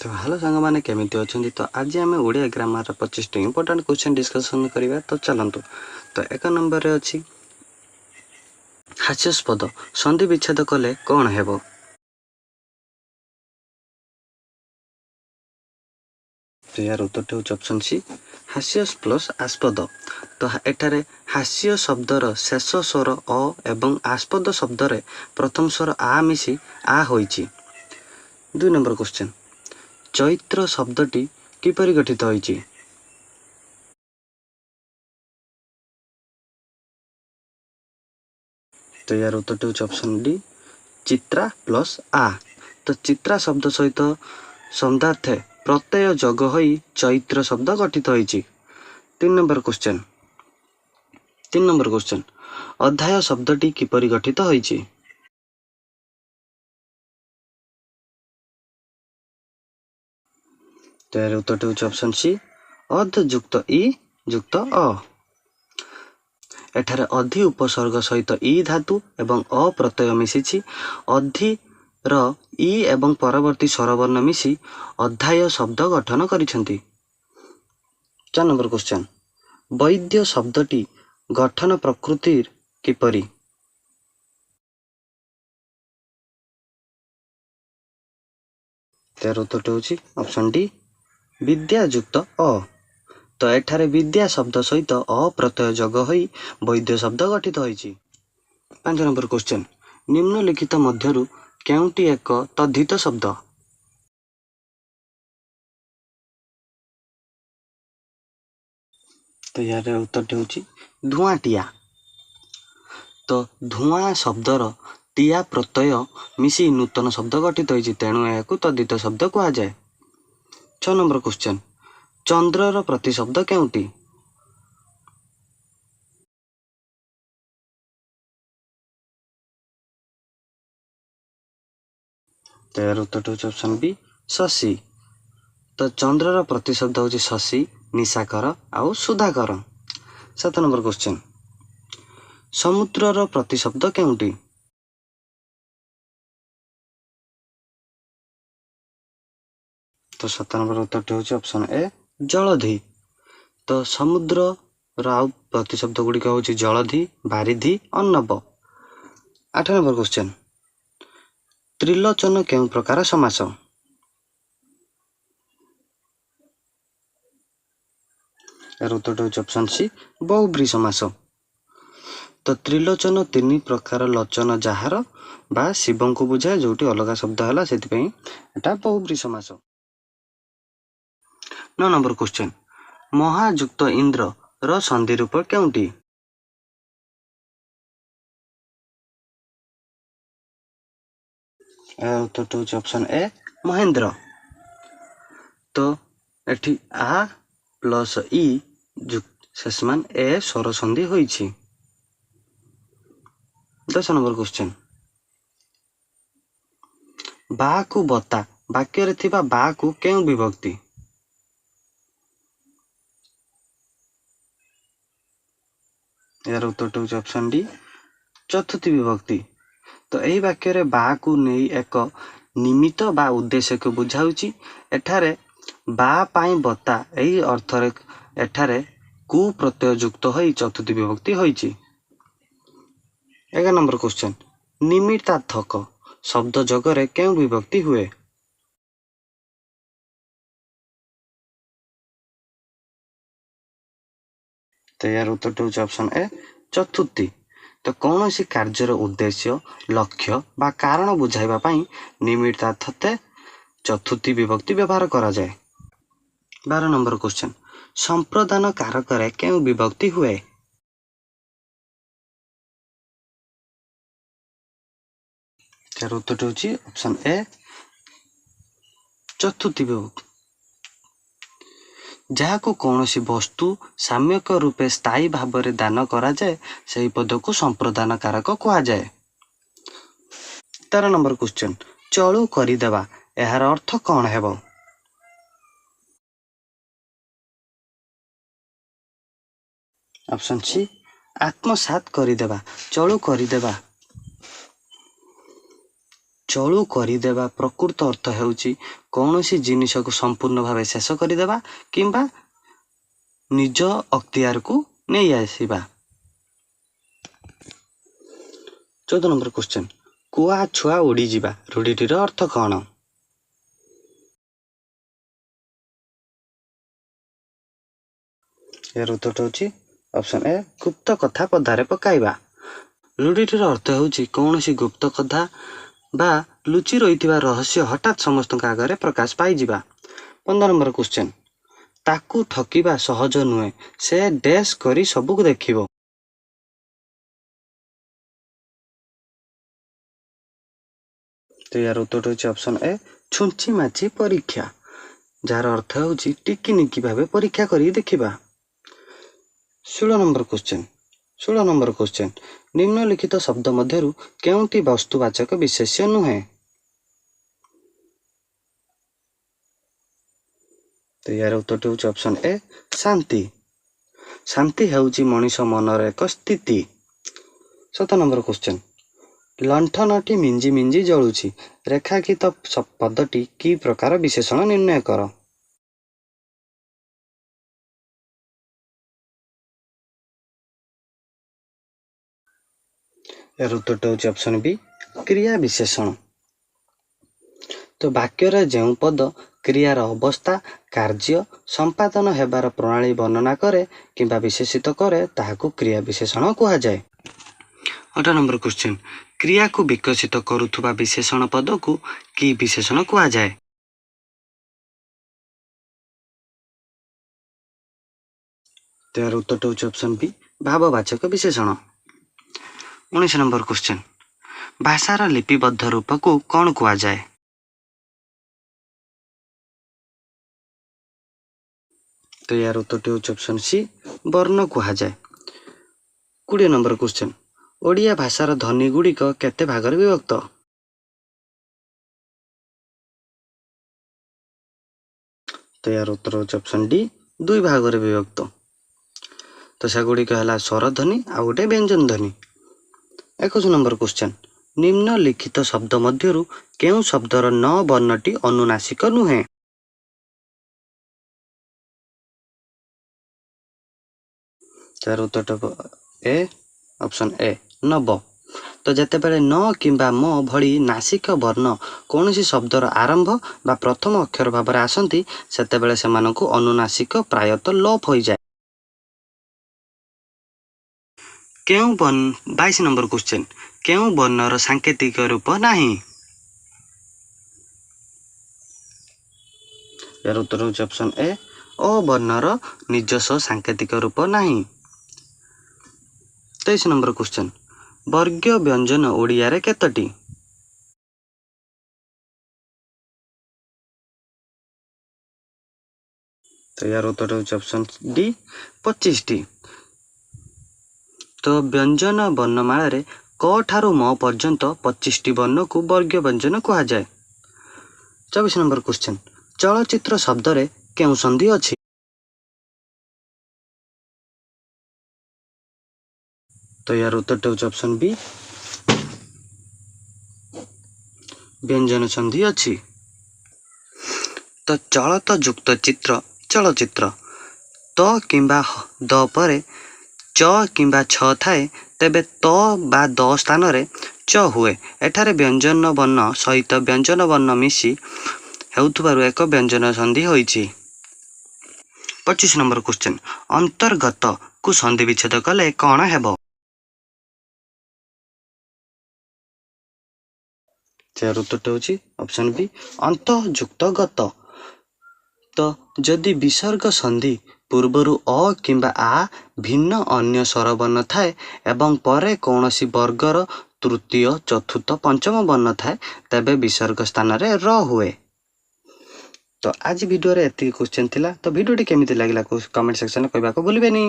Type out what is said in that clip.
ତ ହ୍ୟାଲୋ ସାଙ୍ଗମାନେ, କେମିତି ଅଛନ୍ତି? ତ ଆଜି ଆମେ ଓଡ଼ିଆ ଗ୍ରାମାରର 25ଟି ଇମ୍ପୋର୍ଟାଣ୍ଟ କ୍ୱେଶ୍ଚନ୍ ଡିସ୍କସନ୍ କରିବା। ତ ଚାଲନ୍ତୁ। ତ 1 ନମ୍ବରରେ ଅଛି, ହାସ୍ୟାସ୍ପଦ ସନ୍ଧି ବିଚ୍ଛେଦ କଲେ କ'ଣ ହେବ? ତ ଏହାର ଉତ୍ତରଟି ହେଉଛି ଅପସନ୍ ସି, ହାସ୍ୟ ପ୍ଲସ୍ ଆସ୍ପଦ। ତ ଏଠାରେ ହାସ୍ୟ ଶବ୍ଦର ଶେଷ ସ୍ୱର ଅ ଏବଂ ଆସ୍ପଦ ଶବ୍ଦରେ ପ୍ରଥମ ସ୍ୱର ଆ ମିଶି ଆ ହୋଇଛି। 2 ନମ୍ବର କ୍ୱେଶ୍ଚନ୍, ଚୈତ୍ର ଶବ୍ଦଟି କିପରି ଗଠିତ ହୋଇଛି? ତ ଏହାର ଉତ୍ତରଟି ହେଉଛି ଅପସନ୍ ଡି, ଚିତ୍ରା ପ୍ଲସ୍ ଆ। ତ ଚିତ୍ରା ଶବ୍ଦ ସହିତ ଶବ୍ଦାର୍ଥେ ପ୍ରତ୍ୟୟ ଯୋଗ ହୋଇ ଚୈତ୍ର ଶବ୍ଦ ଗଠିତ ହୋଇଛି। 3 ନମ୍ବର କ୍ୱେଶ୍ଚନ୍, 3 ନମ୍ବର କ୍ୱେଶ୍ଚନ୍, ଅଧ୍ୟାୟ ଶବ୍ଦଟି କିପରି ଗଠିତ ହୋଇଛି? ତ ଏହାର ଉତ୍ତରଟି ହେଉଛି ଅପସନ୍ ସି, ଅଧ ଯୁକ୍ତ ଇ ଯୁକ୍ତ ଅ। ଏଠାରେ ଅଧି ଉପସର୍ଗ ସହିତ ଇ ଧାତୁ ଏବଂ ଅ ପ୍ରତ୍ୟୟ ମିଶିଛି। ଅଧିର ଇ ଏବଂ ପରବର୍ତ୍ତୀ ସ୍ୱରବର୍ଣ୍ଣ ମିଶି ଅଧ୍ୟାୟ ଶବ୍ଦ ଗଠନ କରିଛନ୍ତି। 4 ନମ୍ବର କ୍ୱେଶ୍ଚନ୍, ବୈଦ୍ୟ ଶବ୍ଦଟି ଗଠନ ପ୍ରକୃତିର କିପରି? ଏହାର ଉତ୍ତରଟି ହେଉଛି ଅପସନ୍ ଡି, ବିଦ୍ୟା ଯୁକ୍ତ ଅ। ତ ଏଠାରେ ବିଦ୍ୟା ଶବ୍ଦ ସହିତ ଅ ପ୍ରତ୍ୟୟ ଯୋଗ ହୋଇ ବୈଦ୍ୟ ଶବ୍ଦ ଗଠିତ ହୋଇଛି। 5 ନମ୍ବର କ୍ୱେଶ୍ଚନ୍, ନିମ୍ନଲିଖିତ ମଧ୍ୟରୁ କେଉଁଟି ଏକ ତଦ୍ଧିତ ଶବ୍ଦ? ତ ଏହାର ଉତ୍ତରଟି ହେଉଛି ଧୂଆଁଟିଆ। ତ ଧୂଆଁ ଶବ୍ଦର ଟିଆ ପ୍ରତ୍ୟୟ ମିଶି ନୂତନ ଶବ୍ଦ ଗଠିତ ହୋଇଛି, ତେଣୁ ଏହାକୁ ତଦ୍ଧିତ ଶବ୍ଦ କୁହାଯାଏ। 6 ନମ୍ବର କ୍ୱେଶ୍ଚନ୍, ଚନ୍ଦ୍ରର ପ୍ରତିଶବ୍ଦ କେଉଁଟି? ତ ଏହାର ଉତ୍ତରଟି ହେଉଛି ଅପସନ୍ ବି, ଶଶି। ତ ଚନ୍ଦ୍ରର ପ୍ରତିଶବ୍ଦ ହେଉଛି ଶଶି, ନିଶାକର ଆଉ ସୁଧାକର। 7 ନମ୍ବର କ୍ୱେଶ୍ଚନ୍, ସମୁଦ୍ରର ପ୍ରତିଶବ୍ଦ କେଉଁଟି? ତ 7 ନମ୍ବର ଉତ୍ତରଟି ହେଉଛି ଅପସନ୍ ଏ, ଜଳଧି। ତ ସମୁଦ୍ରର ଆଉ ପ୍ରତିଶବ୍ଦ ଗୁଡ଼ିକ ହେଉଛି ଜଳଧି, ବାରିଧି, ଅର୍ଣ୍ଣବ। 8 ନମ୍ବର କ୍ୱେଶ୍ଚନ୍, ତ୍ରିଲୋଚନ କେଉଁ ପ୍ରକାର ସମାସ? ଏହାର ଉତ୍ତରଟି ହେଉଛି ଅପସନ୍ ସି, ବହୁବ୍ରୀହି ସମାସ। ତ ତ୍ରିଲୋଚନ ତିନି ପ୍ରକାର ଲୋଚନ ଯାହାର ବା ଶିବଙ୍କୁ ବୁଝାଏ, ଯୋଉଠି ଅଲଗା ଶବ୍ଦ ହେଲା ସେଥିପାଇଁ ଏଟା ବହୁବ୍ରୀହି ସମାସ। 9 ନମ୍ବର କ୍ୱେଶ୍ଚନ୍, ମହାଯୁକ୍ତ ଇନ୍ଦ୍ରର ସନ୍ଧି ରୂପ କେଉଁଟି? ଏହାର ଉତ୍ତରଟି ହେଉଛି ଅପସନ୍ ଏ, ମହେନ୍ଦ୍ର। ତ ଏଠି ଆ ପ୍ଲସ୍ ଇ ଶେଷମାନ ଏ ସ୍ୱର ସନ୍ଧି ହୋଇଛି। 10 ନମ୍ବର କ୍ୱେଶ୍ଚନ୍, ବାକୁ ବତା ବାକ୍ୟରେ ଥିବା ବାକୁ କେଉଁ ବିଭକ୍ତି? ଏହାର ଉତ୍ତରଟି ହେଉଛି ଅପସନ୍ ଡି, ଚତୁର୍ଥୀ ବିଭକ୍ତି। ତ ଏହି ବାକ୍ୟରେ ବାକୁ ନେଇ ଏକ ନିମିତ୍ତ ବା ଉଦ୍ଦେଶ୍ୟକୁ ବୁଝାଉଛି। ଏଠାରେ ବା ପାଇଁ ବତା ଏହି ଅର୍ଥରେ ଏଠାରେ କୁ ପ୍ରତ୍ୟୟ ଯୁକ୍ତ ହୋଇ ଚତୁର୍ଥୀ ବିଭକ୍ତି ହୋଇଛି। 11 ନମ୍ବର କ୍ୱେଶ୍ଚନ୍, ନିମିତ୍ତାର୍ଥକ ଶବ୍ଦ ଯୋଗରେ କେଉଁ ବିଭକ୍ତି ହୁଏ? ତ ଏହାର ଉତ୍ତରଟି ହେଉଛି ଅପସନ୍ ଏ, ଚତୁର୍ଥୀ। ତ କୌଣସି କାର୍ଯ୍ୟର ଉଦ୍ଦେଶ୍ୟ, ଲକ୍ଷ୍ୟ ବା କାରଣ ବୁଝାଇବା ପାଇଁ ନିମିତ୍ତାର୍ଥତେ ଚତୁର୍ଥୀ ବିଭକ୍ତି ବ୍ୟବହାର କରାଯାଏ। 12 ନମ୍ବର କ୍ୱେଶ୍ଚନ୍, ସମ୍ପ୍ରଦାନ କାରକରେ କେଉଁ ବିଭକ୍ତି ହୁଏ? ଏହାର ଉତ୍ତରଟି ହେଉଛି ଅପସନ୍ ଏ, ଚତୁର୍ଥୀ ବିଭକ୍ତି। ଯାହାକୁ କୌଣସି ବସ୍ତୁ ସାମ୍ୟକ ରୂପେ ସ୍ଥାୟୀ ଭାବରେ ଦାନ କରାଯାଏ, ସେହି ପଦକୁ ସମ୍ପ୍ରଦାନ କାରକ କୁହାଯାଏ। 13 ନମ୍ବର କ୍ୱେଶ୍ଚନ୍, ଚଳୁ କରିଦେବା ଏହାର ଅର୍ଥ କ'ଣ ହେବ? ଅପସନ୍ ସି, ଆତ୍ମସାତ କରିଦେବା। ଚଳୁ କରିଦେବା ଚଳୁ କରିଦେବା ପ୍ରକୃତ ଅର୍ଥ ହେଉଛି କୌଣସି ଜିନିଷକୁ ସମ୍ପୂର୍ଣ୍ଣ ଭାବେ ଶେଷ କରିଦେବା କିମ୍ବା ନିଜ ଅକ୍ତିଆରକୁ ନେଇ ଆସିବା। 14 ନମ୍ବର କ୍ୱେଶ୍ଚନ୍, କୁଆ ଛୁଆ ଉଡ଼ିଯିବା ରୂଢ଼ିଟିର ଅର୍ଥ କ'ଣ? ଏହାର ଉତ୍ତରଟା ହେଉଛି ଅପସନ୍ ଏ, ଗୁପ୍ତ କଥା ପଦାରେ ପକାଇବା। ରୂଢ଼ିଟିର ଅର୍ଥ ହେଉଛି କୌଣସି ଗୁପ୍ତ କଥା ବା ଲୁଚି ରହିଥିବା ରହସ୍ୟ ହଠାତ୍ ସମସ୍ତଙ୍କ ଆଗରେ ପ୍ରକାଶ ପାଇଯିବା। 15 ନମ୍ବର କ୍ୱେଶ୍ଚନ୍, ତାକୁ ଠକିବା ସହଜ ନୁହେଁ, ସେ ଡ୍ୟାସ୍ କରି ସବୁ ଦେଖିବ। ତ ଏହାର ଉତ୍ତରଟା ହେଉଛି ଅପସନ୍ ଏ, ଛୁଞ୍ଚି ମାଛି ପରୀକ୍ଷା, ଯାହାର ଅର୍ଥ ହେଉଛି ଟିକିନିକି ଭାବେ ପରୀକ୍ଷା କରି ଦେଖିବା। 16 ନମ୍ବର କ୍ୱେଶ୍ଚନ୍, 16 ନମ୍ବର କ୍ୱେଶ୍ଚନ୍, ନିମ୍ନଲିଖିତ ଶବ୍ଦ ମଧ୍ୟରୁ କେଉଁଟି ବସ୍ତୁବାଚକ ବିଶେଷ୍ୟ ନୁହେଁ? ତ ଏହାର ଉତ୍ତରଟି ହେଉଛି ଅପସନ୍ ଏ, ଶାନ୍ତି। ଶାନ୍ତି ହେଉଛି ମଣିଷ ମନର ଏକ ସ୍ଥିତି। 17 ନମ୍ବର କ୍ୱେଶ୍ଚନ୍, ଲଣ୍ଠନଟି ମିଞ୍ଜି ମିଞ୍ଜି ଜଳୁଛି ରେଖାଙ୍କିତ ପଦଟି କି ପ୍ରକାର ବିଶେଷଣ ନିର୍ଣ୍ଣୟ କର? ଏହାର ଉତ୍ତରଟା ହେଉଛି ଅପସନ୍ ବି, କ୍ରିୟା ବିଶେଷଣ। ତ ବାକ୍ୟରେ ଯେଉଁ ପଦ କ୍ରିୟାର ଅବସ୍ଥା, କାର୍ଯ୍ୟ ସମ୍ପାଦନ ହେବାର ପ୍ରଣାଳୀ ବର୍ଣ୍ଣନା କରେ କିମ୍ବା ବିଶେଷିତ କରେ, ତାହାକୁ କ୍ରିୟା ବିଶେଷଣ କୁହାଯାଏ। 18 ନମ୍ବର କ୍ୱେଶ୍ଚନ୍, କ୍ରିୟାକୁ ବିକଶିତ କରୁଥିବା ବିଶେଷଣ ପଦକୁ କି ବିଶେଷଣ କୁହାଯାଏ? ଏହାର ଉତ୍ତରଟା ହେଉଛି ଅପସନ୍ ବି, ଭାବବାଚକ ବିଶେଷଣ। 19 ନମ୍ବର କ୍ୱେଶ୍ଚନ୍, ଭାଷାର ଲିପିବଦ୍ଧ ରୂପକୁ କ'ଣ କୁହାଯାଏ? ତ ଏହାର ଉତ୍ତରଟି ହେଉଛି ଅପସନ୍ ସି, ବର୍ଣ୍ଣ କୁହାଯାଏ। 20 ନମ୍ବର କ୍ୱେଶ୍ଚନ୍, ଓଡ଼ିଆ ଭାଷାର ଧ୍ୱନି ଗୁଡ଼ିକ କେତେ ଭାଗରେ ବିଭକ୍ତ? ତ ଏହାର ଉତ୍ତର ହେଉଛି ଅପସନ୍ ଡି, 2 ଭାଗରେ ବିଭକ୍ତ। ତ ସେଗୁଡ଼ିକ ହେଲା ସ୍ୱରଧ୍ୱନି ଆଉ ଗୋଟେ ବ୍ୟଞ୍ଜନ ଧ୍ୱନି। 21 ନମ୍ବର କ୍ୱେଶ୍ଚନ୍, ନିମ୍ନଲିଖିତ ଶବ୍ଦ ମଧ୍ୟରୁ କେଉଁ ଶବ୍ଦର ନ ବର୍ଣ୍ଣଟି ଅନୁନାସିକ ନୁହେଁ? ତାର ଉତ୍ତରଟା ଏ, ଅପସନ୍ ଏ, ନବ। ତ ଯେତେବେଳେ ନ କିମ୍ବା ମ ଭଳି ନାସିକ ବର୍ଣ୍ଣ କୌଣସି ଶବ୍ଦର ଆରମ୍ଭ ବା ପ୍ରଥମ ଅକ୍ଷର ଭାବରେ ଆସନ୍ତି, ସେତେବେଳେ ସେମାନଙ୍କୁ ଅନୁନାସିକ ପ୍ରାୟତଃ ଲୋପ ହୋଇଯାଏ। କେଉଁ ବର୍ଣ୍ଣ, 22 ନମ୍ବର କ୍ୱେଶ୍ଚନ୍, କେଉଁ ବର୍ଣ୍ଣର ସାଙ୍କେତିକ ରୂପ ନାହିଁ? ଏହାର ଉତ୍ତର ହେଉଛି ଅପସନ୍ ଏ, ଅ ବର୍ଣ୍ଣର ନିଜସ୍ୱ ସାଙ୍କେତିକ ରୂପ ନାହିଁ। 23 ନମ୍ବର କ୍ୱେଶ୍ଚନ୍, ବର୍ଗୀୟ ବ୍ୟଞ୍ଜନ ଓଡ଼ିଆରେ କେତୋଟି? ତ ଏହାର ଉତ୍ତର ହେଉଛି ଅପସନ୍ ଡି, 25ଟି। ତ ବ୍ୟଞ୍ଜନ ବର୍ଣ୍ଣମାଳାରେ କ ଠାରୁ ମ ପର୍ଯ୍ୟନ୍ତ 25ଟି ବର୍ଣ୍ଣକୁ ବର୍ଗୀୟ ବ୍ୟଞ୍ଜନ କୁହାଯାଏ। 24 ନମ୍ବର କ୍ୱେଶ୍ଚନ୍, ଚଳଚ୍ଚିତ୍ର ଶବ୍ଦରେ କେଉଁ ସନ୍ଧି ଅଛି? ତ ଏହାର ଉତ୍ତରଟା ହେଉଛି ଅପସନ୍ ବି, ବ୍ୟଞ୍ଜନ ସନ୍ଧି ଅଛି। ତ ଚଳତ ଯୁକ୍ତ ଚିତ୍ର ଚଳଚ୍ଚିତ୍ର, ତ କିମ୍ବା ଦ ପରେ ଚ କିମ୍ବା ଛ ଥାଏ, ତେବେ ତ ବା ଦ ସ୍ଥାନରେ ଚ ହୁଏ। ଏଠାରେ ବ୍ୟଞ୍ଜନ ବର୍ଣ୍ଣ ସହିତ ବ୍ୟଞ୍ଜନ ବର୍ଣ୍ଣ ମିଶି ହେଉଥିବାରୁ ଏକ ବ୍ୟଞ୍ଜନ ସନ୍ଧି ହୋଇଛି। 25 ନମ୍ବର କ୍ୱେଶ୍ଚନ୍, ଅନ୍ତର୍ଗତକୁ ସନ୍ଧି ବିଚ୍ଛେଦ କଲେ କ'ଣ ହେବ? ଏହାର ଉତ୍ତରଟା ହେଉଛି ଅପସନ୍ ବି, ଅନ୍ତଃଯୁକ୍ତ ଗତ। ତ ଯଦି ବିସର୍ଗ ସନ୍ଧି ପୂର୍ବରୁ ଅ କିମ୍ବା ଆ ଭିନ୍ନ ଅନ୍ୟ ସ୍ୱରବର୍ଣ୍ଣ ଥାଏ ଏବଂ ପରେ କୌଣସି ବର୍ଗର ତୃତୀୟ, ଚତୁର୍ଥ, ପଞ୍ଚମ ବର୍ଣ୍ଣ ଥାଏ, ତେବେ ବିସର୍ଗ ସ୍ଥାନରେ ର ହୁଏ। ତ ଆଜି ଭିଡ଼ିଓରେ ଏତିକି କ୍ୱେଶ୍ଚନ୍ ଥିଲା। ତ ଭିଡ଼ିଓଟି କେମିତି ଲାଗିଲା କମେଣ୍ଟ ସେକ୍ସନରେ କହିବାକୁ ଭୁଲିବେନି।